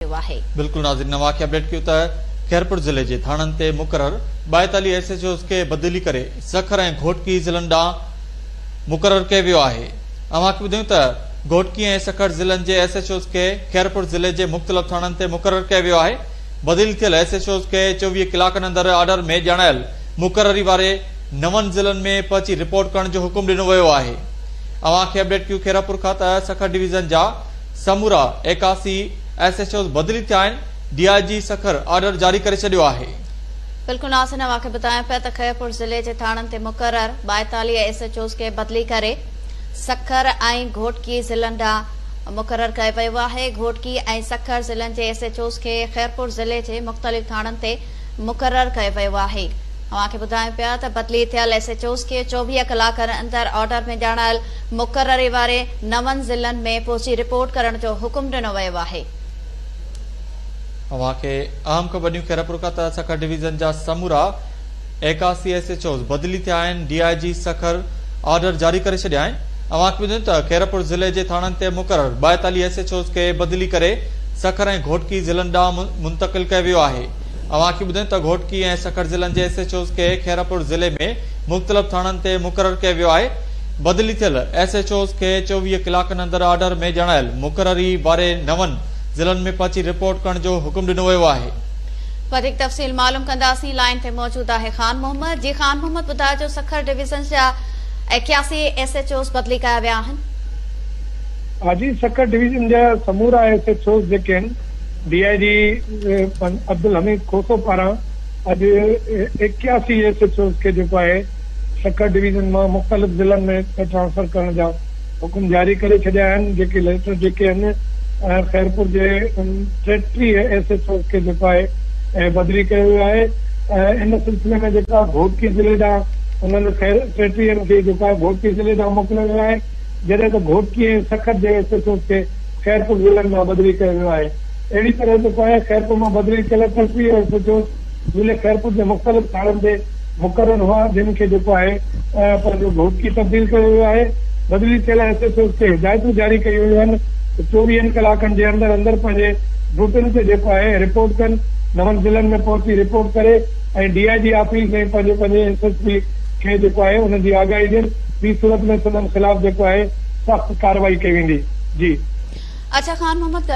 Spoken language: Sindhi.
ٿيو آهي. بلڪل ناظرين، اوهان کي اپڊيٽ ڪيون ته خيرپور ضلعي جي ٿاڻن تي مقرر 42 ايس ايڇ اوز کي بدلي ڪري سکر ۽ گهوٽڪي ضلعن ڏانهن مقرر ڪيو ويو آهي. اوهان کي ٻڌايون ته گهوٽڪي ۽ سکر ضلعن جي ايس ايڇ اوز کي خيرپور ضلعي جي مختلف ٿاڻن تي مقرر ڪيو ويو آهي. بدلي ٿيل ايس ايڇ اوز کي 24 ڪلاڪن اندر آرڊر ۾ ڄاڻايل مقرري واري نون ضلعن ۾ پهچي رپورٽ ڪرڻ جو حڪم ڏنو ويو آهي. اوهان کي اپڊيٽ ڪيون خيرپور کان ته سکر ڊويزن جا سمورا 81 ايس ايڇ اوز بدلي ٿيا آهن، D I G Sukkur order جاري ڪري ڇڏيو آهي. بلڪل ناظرين، اوهان کي ٻڌايان پيا ته خيرپور ضلعي جي ٿاڻن تي مقرر 42 ايس ايڇ اوز کي بدلي ڪري سکر ۽ گهوٽڪي ضلعن ڏانهن مقرر ڪيو ويو آهي. گهوٽڪي ۽ سکر ضلعن جي ايس ايڇ اوز کي خيرپور ضلعي جي مختلف ٿاڻن تي مقرر ڪيو ويو آهي. اوهان کي ٻڌايون پيا ته بدلي ٿيل ايس ايڇ اوز کي 24 ڪلاڪن اندر آرڊر ۾ ڄاڻايل مقرري واري نون ضلعن ۾ پهچي رپورٽ ڪرڻ جو حڪم ڏنو ويو آهي. اوهان کي اهم خبر ڏيون خيرپور کان ته سکر ڊويزن جا سمورا 81 ايس ايڇ اوز بدلي ٿيا آهن، D I G Sukkur order جاري ڪري ڇڏيا آهن. اوهان کي ٻڌايون ته خيرپور ضلعي جي ٿاڻن تي مقرر 42 ايس ايڇ اوز کي بدلي ڪري سکر ۽ گهوٽڪي ضلعن ڏانهن منتقل ڪيو ويو آهي. اوهان کي ٻڌايون ته گهوٽڪي ۽ سکر ضلعن جي ايس ايڇ اوز کي خيرپور ضلعي ۾ مختلف ٿاڻن تي مقرر ڪيو ويو آهي. بدلي ٿيل ايس ايڇ اوز کي 24 ڪلاڪن اندر آرڊر ۾ ڄاڻايل مقرري واري نون ضلعن ۾ پهچي رپورٽ ڪرڻ جو حڪم ڏنو ويو آهي. وڌيڪ تفصيل معلوم ڪنداسين، لائين تي موجود آهي خان محمد. جي خان محمد، ٻڌائجو سکر ڊويزن جا 81 ايس ايڇ اوز بدلي ڪيا ويا آهن. ها جي، سکر ڊويزن جا سمورا ايس ايڇ اوز جيڪي آهن ڊي I جي عبدالحميد کوسو پاران اڄ 81 ايس ايڇ اوز کي جيڪو آهي سکر ڊويزن مان مختلف ضلعن ۾ ٽرانسفر ڪرڻ جا حڪم جاري ڪري ڇڏيا آهن، جيڪي ليٽر جيڪي آهن خيرپور جي 33 ايس ايڇ اوز کي جيڪو آهي بدلي ڪيو ويو آهي ۽ ان سلسلي ۾ جيڪا گهوٽڪي ضلعي ڏانهن انهن خير 33 کي جيڪو آهي گهوٽڪي ضلعي ڏانهن موڪليو ويو آهي، جڏهن ته گهوٽڪي ۽ سکر جي ايس ايڇ اوز کي خيرپور ضلعن مان بدلي ڪيو ويو آهي. اهڙي طرح جيڪو آهي خيرپور مان بدلي ڪيل 33 ايس ايڇ اوز ضلعي خيرپور جي مختلف ٿاڻن تي مقرر هئا، جن کي جيڪو آهي پنهنجو گهوٽڪي تبديل ڪيو ويو آهي. بدلي ٿيل ايس ايڇ اوز کي هدايتون جاري ڪيون ويون آهن ته 24 ڪلاڪن جي اندر اندر پنهنجي ڊيوٽين تي جيڪو آهي رپورٽ ڪن، نون ضلعن ۾ پهچي رپورٽ ڪري ۽ ڊي I جي آفيس ۽ پنهنجي پنهنجي ايس ايس پي کي جيڪو آهي انهن جي آگاهي ڏين، ٻي صورت ۾ سندن خلاف جيڪو آهي سخت ڪارروائي ڪئي ويندي. جي. اڇا خان محمد.